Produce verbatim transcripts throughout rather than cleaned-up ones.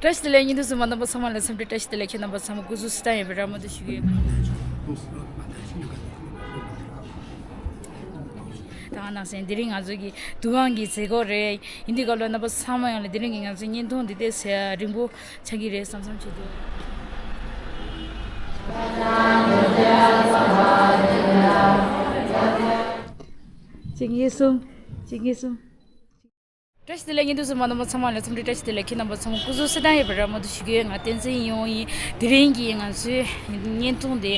བཀྲ་ཤིས་བདེ་ལེགས། བརྙན་འཕྲིན་གཟིགས་མཁན་རྣམ་པ་ཚང་མ་ལ་འཚམས་འདྲི་བཀྲ་ཤིས་བདེ་ལེགས། ཁྱེད་རྣམ་པ་ཚང་མ་སྐུ་གཟུགས་བདེ་ཐང་ཡོད་པའི་རེ་བ་མང་དུ་ཞུ་གི་ཡོད། ད་ག་ནང་བཞིན་དེ་རིང་ང་ཚོ་གི་དུས་དབང་གི་མཛད་སྒོ་རེད། ཡིན་དུས་སྐབས་ལ་རྣམ་པ་ཚང་མ་ཡོངས་ལ་དེ་རིང་གི་ང་ཚོའི་བརྙན་ཐུང་འདི་ཏོག་ཙམ་རིང་པོ་ཆགས་ཀྱི་རེད་བསམ་བསམ་བྱེད་འདུག་གཅིག་གཉིས་གསུམ། གཅིག་གཉིས་གསུམ། བཀྲ་ཤིས་བདེ་ལེགས། བརྙན་འཕྲིན་གཟིགས་མཁན་རྣམ་པ་ཚང་མ་ལ་འཚམས་འདྲི་བཀྲ་ཤིས་བདེ་ལེགས། ཁྱེད་རྣམ་པ་ཚང་མ་སྐུ་གཟུགས་བདེ་ཐང་ཡོད་པའི་རེ་བ་མང་དུ་ཞུ་གི་ཡོད། ང་བསྟན་འཛིན་ཡིན་ཡིན། དེ་རིང་གི་ང་ཚོའི་བརྙན་ཐུང་འདི་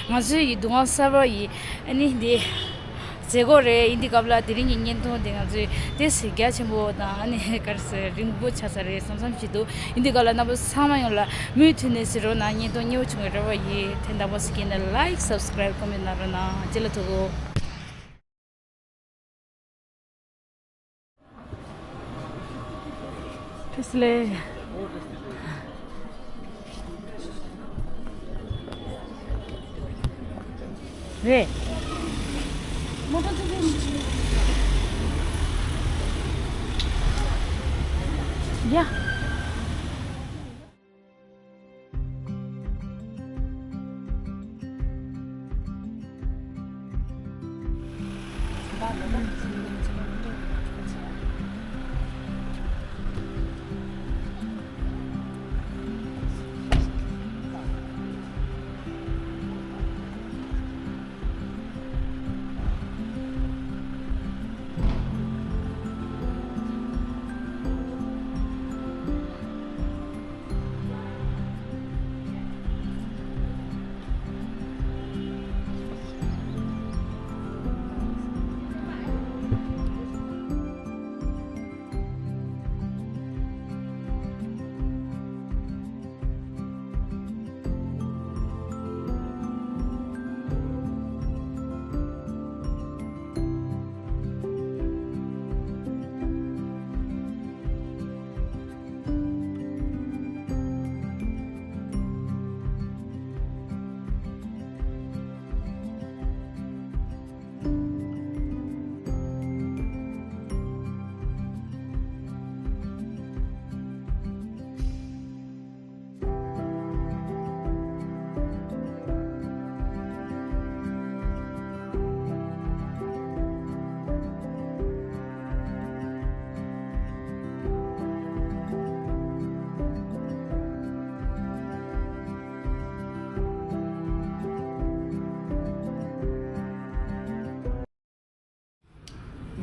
ང་ཚོའི་ཡི་དུས་དབང་གསར་པ་ཡི་ཨ་ནི་འདི་མཛད་སྒོ་རེད། ཡིན་དུས་སྐབས་ལ་དེ་རིང་གི་བརྙན་ཐུང་འདི་ང་ཚོའི་ཏོག་ཙམ་རྒྱ་ཆེན་པོ་དང་ཨ་ནི་ག་རེ་ཟེར་རིང་པོ་ཆགས་ས་རེད་བསམ་བསམ་བྱེད་འདུག་ཡིན་དུས་སྐབས་ལ་རྣམ་པ་ཚང་མ་ཡོངས་ལ་མུ་མཐུད་ནས་གཟིགས་རོགས་གནང་། བརྙན་ཐུང་མཉེས་པོ་བྱུང་བའི་རེ་བ་ཡོད། དེ་འདྲ་པོ་ཞིག་ཡིན་ན་ལའིཀ་སབ་སི་ཀ་རའིབ་ཀོ་མེན་ཊི་གནང་རོགས་གནང་། ཅི་ལ་ཐུག་གོ། ཊེ་སི་ལེ། རེད།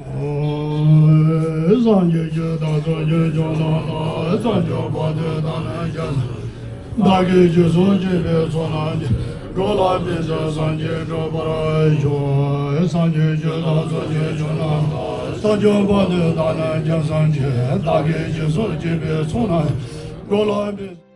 ཡ། སངས་རྒྱས་ཀྱི་བདག་སངས་རྒྱས་ཀྱི་ལམ་སངས་རྒྱས་པ་དེ་དག་ནི་བདག་གིས་རྗེས་སུ་སྐྱེས་པའི་ཚོགས་རྣམས་ཀྱིས། འགྲོ་ལ་ཕན་ཕྱིར་སངས་རྒྱས་འགྲུབ་པར་ཤོག་སངས་རྒྱས་ཀྱི་བདག་སངས་རྒྱས་ཀྱི་ལམ་སངས་རྒྱས་པ་དེ་དག་ནི་བདག་སངས་རྒྱས་བདག་གིས་རྗེས་སུ་སྐྱེས་པའི་ཚོགས་རྣམས་ཀྱིས། འགྲོ་ལ་ཕན།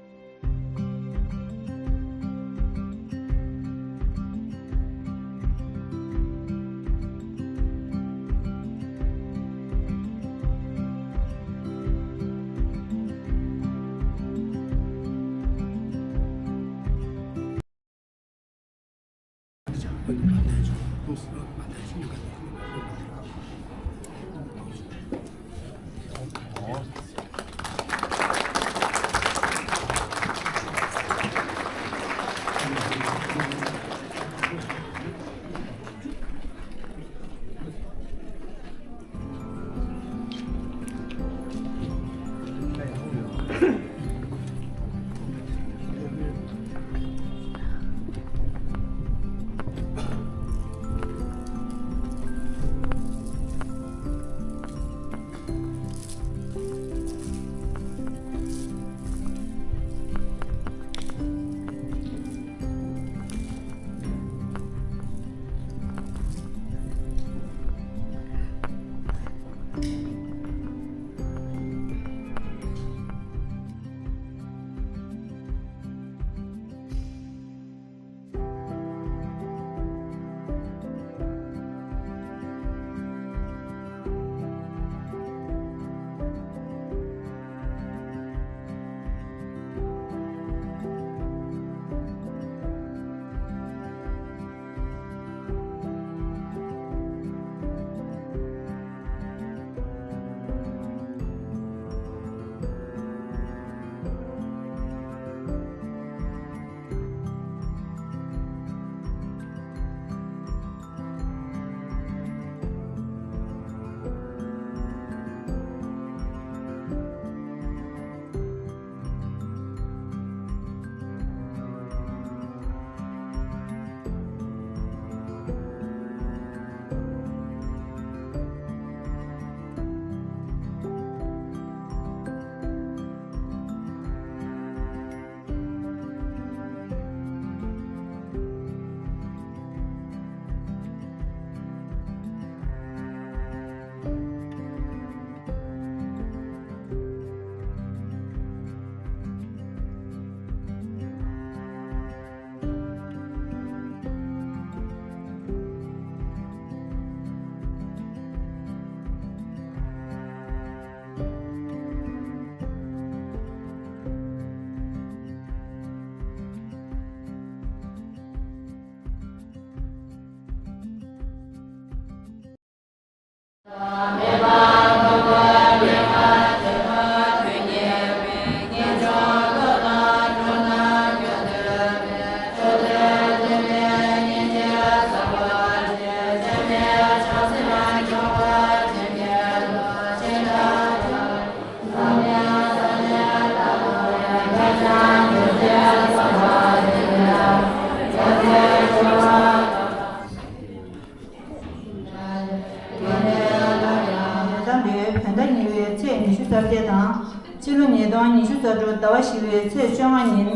ཕྱི་ལོ་ཉིས་སྟོང་ཉི་ཤུ་རྩ་དྲུག་ཟླ་བ་བཞི་པའི་ཚེས་བཅོ་ལྔ་ཉིན།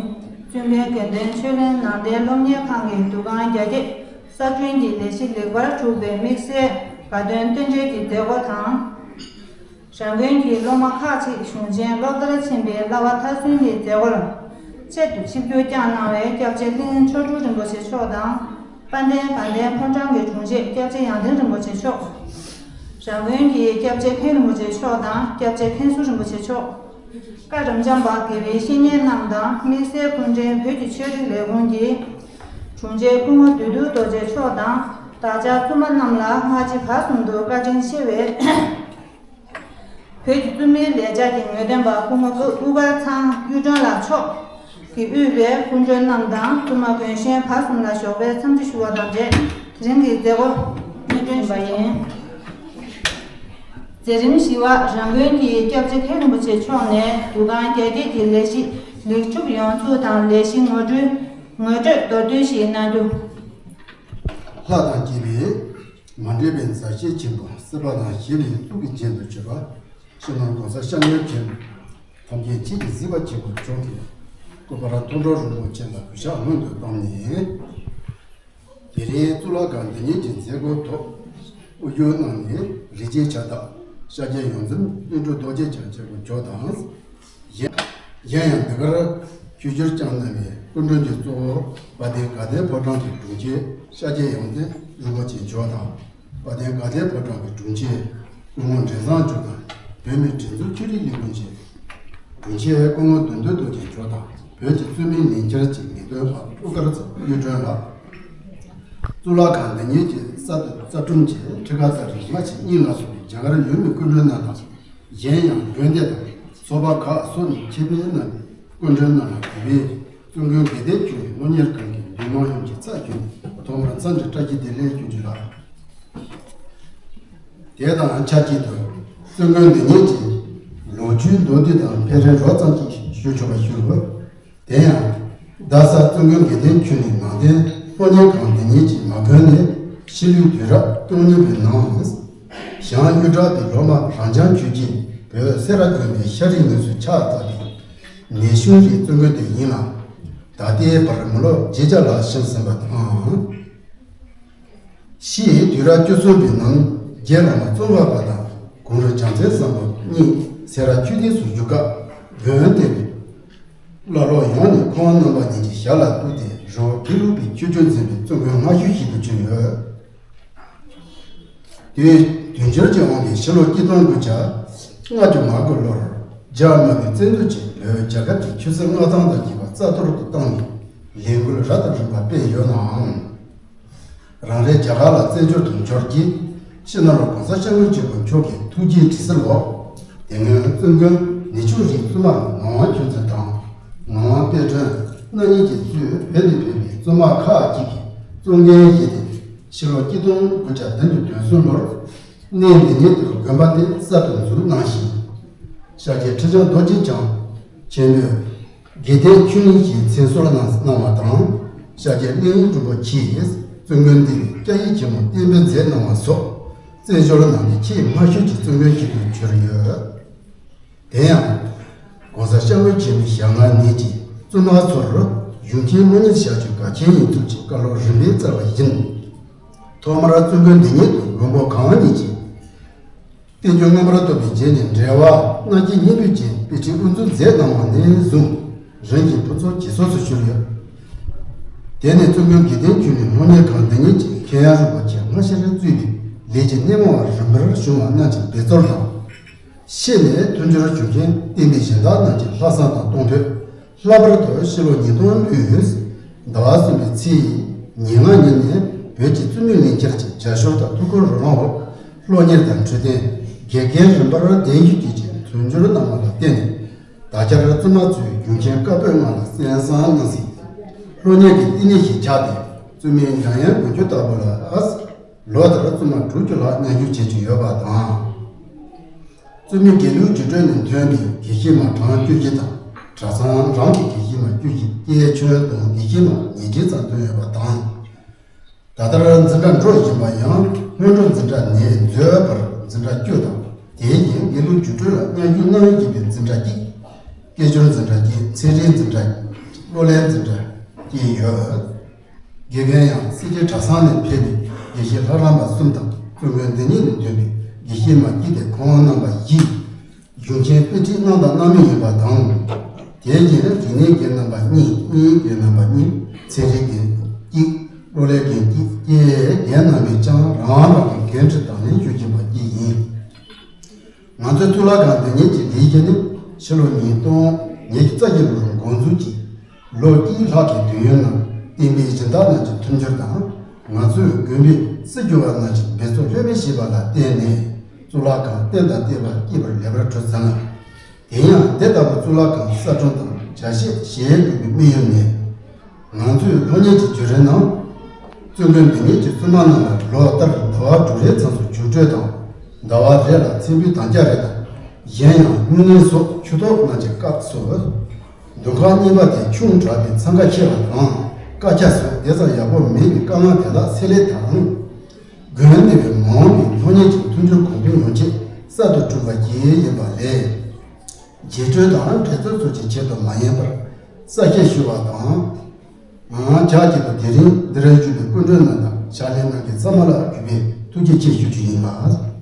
བཙུན་དགོན་དགེ་ལྡན་ཆོས་གླིང་ནང་བསྟན་སློབ་གཉེར་ཁང་གི་འདུ་ཁང་རྒྱ་སྐྱེད་གསར་སྐྲུན་གྱི་ལས་གཞི་ལེགས་པར་གྲུབ་པའི་དམིགས་བསལ་དགའ་སྟོན་རྟེན་འབྲེལ་གྱི་མཛད་སྒོ་དང་། རང་དགོན་གྱི་སློབ་མ་ཁག་ཅིག་གཞུང་ཆེན་ལོ་ལྟར་ཕྱིན་པའི་བསླབ་པ་མཐར་སོན་གྱི་མཛད་སྒོར་ཆེད་དུ་ཆིབས་བསྒྱུར་བསྐྱངས་གནང་བའི་སྐྱབས་རྗེ་གླིང་མཆོག་སྤྲུལ་རིན་པོ་ཆེ་མཆོག་དང་། དཔལ་ལྡན་དགའ་ལྡན་ཕོ་བྲང་གི་དྲུང་ཆེ་སྐྱབས་རྗེ་ཡང་སྟེང་རིན་པོ་ཆེ་མཆོག་རང་དགོན་གྱི་སྐྱབས་རྗེ་མཁན་རིན་པོ་ཆེ་མཆོག་དང་སྐྱབས་རྗེ་མཁན་ཟུར་རིན་པོ་ཆེ་མཆོག་བཀའ་རབ་འབྱམས་པ་དགེ་བའི་བཤེས་གཉེན་རྣམས་དང་། དམིགས་བསལ་སྐུ་ཕྲེང་བོད་ཀྱི་ཆོས་རིག་ལས་ཁུངས་ཀྱི་དྲུང་ཆེ་སྐུ་ངོ་བདུད་འདུལ་རྡོ་རྗེ་མཆོག་དང་། བདག་ཅག་བཙུན་མ་རྣམས་ལ་སྔ་ཕྱི་བར་གསུམ་དུ་བཀའ་དྲིན་ཆེ་བའི་བོད་ཀྱི་བཙུན་མའི་ལས་འཆར་གྱི་ངེས་སྟོན་པ་སྐུ་ངོ་དབུ་དཀར་ཚང་གཡུ་སྒྲོན་ལགས་མཆོག་གིས་དབུས་པའི་སྐུ་མགྲོན་རྣམས་དང་བཙུན་མ་དགོན་གཞན་བར་གསུམ་ལ་ཞོགས་པའི་འཚམས་འདྲི་ཞུ་བ་དང་འབྲེལ། དེ་རིང་གི་མཛད་སྒོ་སྙན་སྒྲོན་ཞུ་བ་ཡིན། མཛད་རིམ་བཞི་པ། རང་དགོན་གྱི་སྐྱབས་རྗེ་མཁན་རིན་པོ་ཆེ་མཆོག་ནས་འདུ་ཁང་རྒྱ་སྐྱེད་ཀྱི་ལས་གཞི་ལེགས་གྲུབ་ཡོང་ཚུལ་དང་ལས་གཞི་ངོ་སྤྲོད་ངོ་སྤྲོད་མདོར་བསྡུས་ཤིག་གནང་རྒྱུ། ལྷ་དང་བཅས་པའི་མ་འདྲེས་པའི་མཛའ་བཤེས་ཆེན་པོ་སྲིད་པ་དང་ཞི་བའི་གཙུག་གི་རྒྱན་དུ་གྱུར་པ། སྤྱི་ནོར་༸གོང་ས་༸སྐྱབས་མགོན་ཆེན་པོ་ཐམས་ཅད་མཁྱེན་ཅིང་གཟིགས་པ་ཆེན་པོ་མཆོག་གིས་སྐུ་པར་མཐོང་གྲོལ་རིན་པོ་ཆེ་ལ་གུས་ཕྱག་སྔོན་དུ་བཏང་ནས། དེ་རིང་གཙུག་ལག་ཁང་འདི་ཉིད་ཀྱི་མཛད་སྒོའི་ཐོག་དབུ་བསྒྱུར་གནང་ནས་རིན་ཆེན་ཕྱག་རྟགས་ཤཱཀྱའི་ཡོངས་འཛིན་ཀླུ་སྒྲུབ་རྡོ་རྗེ་འཆང་ཆེན་པོ་མཆོག་དང་། གཞན་གཞན་ཡང་འདི་གར་ཆིབས་བསྒྱུར་བསྐྱངས་གནང་བའི་སྐུ་མགྲོན་གྱི་གཙོ་བོ་དཔལ་ལྡན་དགའ་ལྡན་ཕོ་བྲང་གི་དྲུང་ཆེ་ཤཱཀྱའི་ཡོངས་འཛིན་རིན་པོ་ཆེ་མཆོག་དང་། དཔལ་ལྡན་དགའ་ལྡན་ཕོ་བྲང་གི་དྲུང་ཆེ་སྐུ་ངོ་འབྲས་བཟང་མཆོག་དང་། བོད་མིའི་སྒྲིག་འཛུགས་ཆོས་རིག་ལས་ཁུངས་ཀྱི་དྲུང་ཆེ་སྐུ་ངོ་བདུད་འདུལ་རྡོ་རྗེ་མཆོག་དང་། བོད་ཀྱི་བཙུན་མའི་ལས་འཆར་གྱི་ངེས་སྟོན་པ་དབུ་དཀར་ཚང་གཡུ་སྒྲོན་ལགས། གཙུག་ལག་ཁང་འདི་ཉིད་ཀྱི་གསར་དུ་གསར་སྐྲུན་གྱི་ཁྲི་ཁ་ད་རེས་སྔ་ཕྱི་གཉིས་ལ་སོགས་པའི་རྒྱ་གར་ཡུལ་མི་སྐུ་མགྲོན་རྣམས་དང་། གཞན་ཡང་དགོན་སྡེ་དང་ཚོགས་པ་ཁག་སོགས་ནས་ཆེད་ཕེབས་གནང་བའི་སྐུ་མགྲོན་རྣམས་ལ་གུས་པས་བཙུན་དགོན་དགེ་ལྡན་ཆོས་གླིང་སློབ་གཉེར་ཁང་གི་འདུས་མང་ཡོངས་ཀྱི་ཚབ་བྱས་ནས་ཐོག་མར་འཚམས་འདྲི་བཀྲ་ཤིས་བདེ་ལེགས་ཞུ་རྒྱུ་ལགས། དེ་དང་ཆབས་ཅིག་ཏུ་བཙུན་དགོན་འདི་ཉིད་ཀྱི་ལོ་རྒྱུས་མདོར་བསྡུས་དང་ཕན་རེ་རོབ་ཙམ་ཞིག་ཞུ་ཆོག་པ་ཞུ། དེ་ཡང་རྡ་ས་བཙུན་དགོན་དགེ་ལྡན་ཆོས་གླིང་ནང་བསྟན་སློབ་གཉེར་ཁང་འདི་ཉིད་ཀྱི་མ་དགོན་ནས་གཤིས་ལུས་དུས་རབས་བཅུ་གཉིས་པའི་ནང་། ཞང་གཡུ་བྲག་པའི་སློབ་མ་རང་བྱང་ཆོས་རྗེས་བོད་སེ་ར་དགོན་པའི་ཤ་རིགས་ངོས་སུ་ཕྱག་བཏབ་པའི་ནེ་ཤུན་རིའི་བཙུན་དགོན་དེ་ཡིན་ལ། ད་ལྟའི་བར་མི་ལོ་བརྒྱད་བརྒྱ་ལྷག་ཕྱིན་ཟིན་པ་དང་། ཕྱིས་དུས་རབས་བཅུ་གསུམ་པའི་ནང་རྗེ་བླ་མ་ཙོང་ཁ་པ་དང་གུང་རུ་བྱང་སེམས་བཟང་པོ་གཉིས་སེ་ར་ཆོས་སྡེ་སུ་བཞུགས་སྐབས་དགོན་དེར་བླ་སློབ་ཡོངས་ནས་ཁོང་རྣམ་པ་གཉིས་ཀྱི་ཞབས་ལ་གཏུགས་ཏེ་རི་བོ་དགེ་ལུགས་པའི་ཆོས་སྤྱོད་འཛིན་པའི་བཙུན་དགོན་སྔ་ཤོས་ཤིག་ཏུ་གྱུར་ཡོད། དུས་དུས་འགྱུར་གྱི་དབང་གིས་ཕྱི་ལོ་གཅིག་སྟོང་དགུ་བརྒྱ་ལྔ་བཅུ་ང་དགུ་ལོར་རྒྱ་དམར་པོའི་བཙན་འཛུལ་གྱིས་བོད་རྒྱལ་ཁབ་ཀྱི་ཆོས་སྲིད་མངའ་ཐང་དང་བཅས་པ་རྩ་གཏོར་དུ་བཏང་ནས་ལས་འགུལ་རབ་དང་རིམ་པ་སྤེལ་ཡོད་ནའང་། རང་རེ་རྒྱ་གར་ལ་བཙན་བྱོལ་དུ་འབྱོར་རྗེས་སྤྱི་ནོར་༸གོང་ས་༸སྐྱབས་མགོན་ཆེན་པོ་མཆོག་གི་ཐུགས་རྗེའི་དྲི་ཟར་འོག་དེ་སྔོན་བཙུན་དགོན་ནེ་ཤུན་རིའི་བཙུན་མ་ངག་དབང་ཆོས་འཛིན་དང་ངག་དབང་དཔལ་སྒྲོན་རྣམ་གཉིས་ཀྱིས་གཙོས་བོད་ནས་ཕེབས་པའི་བཙུན་མ་ཁག་ཅིག་གིས་གཙོ་འགན་བཞེས་ཏེ་ཕྱི་ལོ་གཅིག་སྟོང་དགུ་བརྒྱ་བདུན་ཅུ་དོན་གསུམ་ལོར་གནས་འདི་ཉིད་དུ་དགོན་པ་དེ་གསར་དུ་འཛུགས་གནང་ཞིང་། ཤཱཀྱའི་ཁྲི་བྱང་རྡོ་རྗེ་འཆང་ཆེན་པོས་དགེ་ལྡན་ཆོས་གླིང་ཞེས་མཚན་གསོལ་གནང་གནང་བ་དང་། ཤཱཀྱའི་གླིང་རིན་པོ་ཆེས་བཙུན་དགོན་འདིར་སྐྱ་ཡིག་ཆེན་མོ་གཏན་འབེབས་མཛད་གནང་བ་སོགས་བཙན་བྱོལ་ནང་གི་ཆེས་སྔ་ཤོས་ཀྱི་བཙུན་དགོན་ཞིག་ཏུ་གྱུར་ཡོད། དེ་ཡང་༸གོང་ས་༸སྐྱབས་མགོན་ཆེན་པོའི་ཞལ་སྔ་ནས་ཀྱི་བཙུན་མ་ཚོར་གཞུང་ཆེན་སློབ་གཉེར་བྱ་རྒྱུ་གལ་ཆེན་ཡིན་ཚུལ་གྱི་བཀའ་སློབ་རིམ་པས་སྩལ་བ་བཞིན། ཐོག་མར་བཙུན་དགོན་འདི་ཉིད་དུ་མགོན་པོ་གང་ཉིད་ཀྱིས་བསྟན་བཅོས་མངོན་པར་རྟོགས་པའི་རྗེས་ནས་འགྲེལ་པ་སྔགས་ཀྱི་སྙིང་བོ་ཅན་དཔེ་ཁྲིད་དབུ་འཛུགས་མཛད་གནང་བ་ནས་བཟུང་རིམ་བཞིན་ཕུན་ཚོགས་ཇེ་ཚོགས་སུ་གྱུར་ཡོད། དེ་ནས་བཙུན་དགོན་དགེ་ལྡན་ཆོས་གླིང་སློབ་གཉེར་ཁང་འདི་ཉིད་ཀྱི་མཁན་ཡང་རིན་པོ་ཆེ་སྔ་ཕྱིར་གཙོས་པའི་ལས་ཀྱི་སྣེ་མང་བ་རིམ་པར་བྱུང་བ་རྣམས་ཀྱི་འབད་རྩོལ་དང་། ཤེས་ནས་མཐུན་སྦྱོར་བྱུང་མཁན་བསྟན་པའི་སྦྱིན་བདག་རྣམས་ཀྱི་ལྷག་བསམ་དང་གཏོང་ཕོད། ལྷག་པར་དུ་ཕྱི་ལོ་ཉིས་སྟོང་ལོའི་ཟླ་བ་གསུམ་པའི་ཚེས་ཉེར་ལྔ་ཉིན་ནས་བོད་ཀྱི་བཙུན་མའི་ལས་འཆར་གྱི་རྒྱབ་སྐྱོར་དང་ཐུགས་ཁུར་རོགས་རམ་འོག་སློབ་གཉེར་དང་འཕྲོད་བསྟེན་དགེ་རྒན་རིམ་པར་གདན་ཞུ་བྱེད་ཆེད་མཐུན་སྦྱོར་གནང་བ་ལ་བརྟེན་ནས་ད་ཆར་བཙུན་མ་ཚོས་གཞུང་ཆེན་བཀའ་པོད་ལྔ་ལ་གསན་བསམ་གནང་སྲིད། སློབ་གཉེར་གྱི་བསྟི་གནས་ཤིག་ཆགས་ཏེ་བཙུན་མའི་འཇམ་དབྱངས་དགུན་ཆོས་ལྟ་བུ་ལ་ཨ་ལོ་ལྟར་བཙུན་མ་དྲུག་ཅུ་ལྷག་མཉམ་ཞུགས་བྱེད་ཀྱི་ཡོད་པ་དང་། བཙུན་མའི་དགེ་ལུགས་རྒྱུགས་སྤྲོད་ནས་ཐོན་པའི་དགེ་བཤེས་མ་གྲངས་བཅུ་བཞི་དང་གྲྭ་ཚང་རང་གི་དགེ་བཤེས་མ་བཅུ་བཞི། སྐྱེས་ཆུང་དང་དགེ་བཤེས་མ་ཉེར་བརྒྱད་ཙམ་ཐོན་ཡོད་པ་དང་། ད་ལྟར་འཛིན་གྲྭ་འགྲོ་བཞིན་པ་ཡང་སྔོན་འགྲོ་འཛིན་གྲྭ་ནས་འཛོལ་བར་འཛིན་གྲྭ་བཅུ་དང་དེའི་རྗེས་དགེ་ལུགས་རྒྱུགས་སྤྲོད་ལ་མཉམ་ཞུགས་གནང་བཞིན་པའི་འཛིན་གྲྭ་གཅིག་སྐད་སྒྱུར་འཛིན་གྲྭ་བཅས་ཚན་རིག་འཛིན་གྲྭ། གློག་ཀླད་འཛིན་གྲྭ་བཅས་ཡོད། དགེ་རྒན་ཡང་སེར་སྐྱའི་གྲྭ་ཚང་ནས་ཕེབས་པའི་དགེ་བཤེས་ལྷ་རམས་པ་གསུམ་དང་བཙུན་དགོན་འདི་ཉིད་ནས་ཐོན་པའི་དགེ་བཤེས་མ་སྐྱིད་དེ་ཁོང་རྣམ་པ་བཞི། གཞུང་ཆེན་དཔེ་ཁྲིད་གནང་དང་གནང་མུས་ཡིན་པ་དང་། དེ་བཞིན་རིག་གནས་དགེ་རྣམ་པ་གཉིས། དངོས་ཡོད་དགེ་རྣམ་པ་གཉིས། ཚན་རིག་རྒན་གཅིག། གློག་ཀླད་རྒན་གཅིག་བཅས་རྒན་རྣམ་པས་ཀྱང་རང་རང་གི་འགན་འཁྲི་དང་ལེན་ཞུ་བཞིན་པ་བཅས་ཡིན། ང་ཚོའི་གཙུག་ལག་ཁང་འདི་ཉིད་ཀྱི་ལས་གཞི་ནི་ཕྱི་ལོ་ཉིས་སྟོང་ཉི་ཤུ་རྩ་བཞི་ལོར་འགོ་འཛུགས་ཀྱིས། ལོ་གཅིག་ལྷག་གི་དུས་ཡུན་ནང་བསྟན་པའི་སྦྱིན་བདག་རྣམས་ཀྱི་མཐུན་འགྱུར་དང་། ང་ཚོའི་དགོན་པའི་སྲིད་བྱུས་པ་རྣམས་ཀྱིས་འབད་རྩོལ་ལྷོད་མེད་བྱས་པ་ལ་བརྟེན་ནས། གཙུག་ལག་ཁང་རྟེན་དང་བརྟེན་པ་སྐྱིད་པར་ལེགས་པར་གྲུབ་ཟིན་ལ། དེ་ཡང་འདི་ལྟ་བུ་གཙུག་ལག་ཁང་གསར་སྐྲུན་དང་བྱ་བྱེད་གཞན་དགོས་པའི་དམིགས་ཡུལ་ནི། ང་ཚོའི་སློབ་གཉེར་གྱི་བརྒྱུད་རིམ་ནང་། བཙུན་དགོན་འདི་ཉིད་ཀྱི་བཙུན་མ་རྣམས་ལ་ལོ་ལྟར་ཟླ་བ་དྲུག་རེའི་མཚམས་སུ་རྒྱུགས་སྤྲོད་དང་། ཟླ་བ་རེ་ལ་ཚེམ་བུའི་དམ་བཅའ་རེ་དང་། གཞན་ཡང་སྨྱུང་གནས་སོགས་ཆོས་ཐོག་རྣམས་ཀྱི་སྐབས་སུ། དུང་ཁ་གཉིས་པ་དེ་ཆུང་དྲགས་པས་འཚང་ཁ་ཆེ་བ་དང་། དཀར་ཆ་སོགས་དེ་ཙམ་ཡག་པོ་མེད་པའི་དཀའ་ངལ་དེ་དག་སེལ་སླད་དང་། དགོན་སྡེ་བའི་མ་འོངས་པའི་སློབ་གཉེར་གྱི་མཐུན་འགྱུར་གོང་འཕེལ་ཡོང་ཆེད་གསར་དུ་བསྐྲུན་པ་བཅས་ཡིན་པ་ལས། རྗེས་སྤྲོད་དང་འབྲེལ་ཚོད་སོགས་ཀྱི་ཆེད་དུ་མ་ཡིན་པར། གསལ་བཤད་ཞུ་བ་དང་། ང་ཇག་གཅིག་ཏུ་དེ་རིང་འདིར་བཞུགས་པའི་སྐུ་མགྲོན་རྣམས་དང་ཕྱག་ལས་གནང་མཁན་ཚང་མ་ལ་གུས་པས་ཐུགས་རྗེ་ཆེ་ཞུ་རྒྱུ་ཡིན་ལ།